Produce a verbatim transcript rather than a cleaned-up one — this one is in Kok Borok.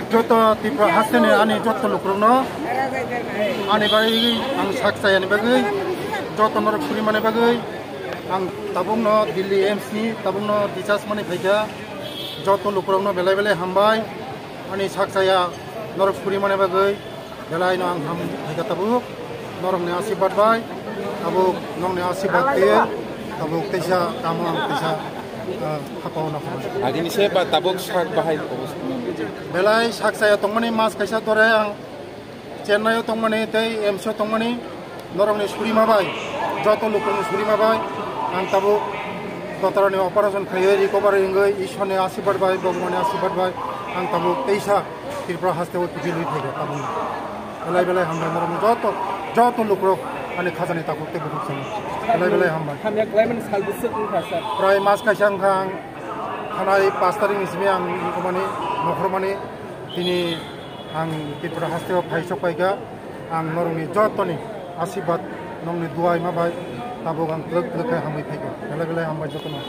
Joto Tripura hasteni ani joto lukurokno ani bagwi ang sak chayani bagwi, joto norok suri mani bagwi ang tabukno Delhi A M C tabukno discharge mani phaikha. Joto lukurokno belai belai hambai ani sak chaya norok suri mani bagwi. Belai no ang ham phaikha tabuk, norokni asirbat bai, tabuk nokni asirbat twi, tabuk teisa tamo ang teisa, ah, hapao na phaikha. Agini se ba tabuk sak bahai. Belai sak chaya tongmani mas kaisa dore ang Chennai o tongmani tei A M C o tongmani norokni surima bai, joto lukurokni surima bai ang tabuk dotorni operation khaiwi recovery wngwi Ishwarni asirbat bai, Bhagwani asirbat bai ang tabuk teisa Tripura haste o kiphilwi phaikha tabukno. Belai belai hambai norokno joto, joto lukurok ani khajani takhuk tei bukhuk sano. Belai belai hambai. Hamya khlaimani sal bwswk wngkha, sir? Prai mas kaisa wngkha ang thanai pash tarikni simi ang wngkha mani, nokhormani tini ang Tripura haste o phai sok paikha. Ang norokni jotoni asirbat, nokni duai ma bai tabuk ang twlwk twlwk khe hamwi phaikha. Belai belai hambai jotono.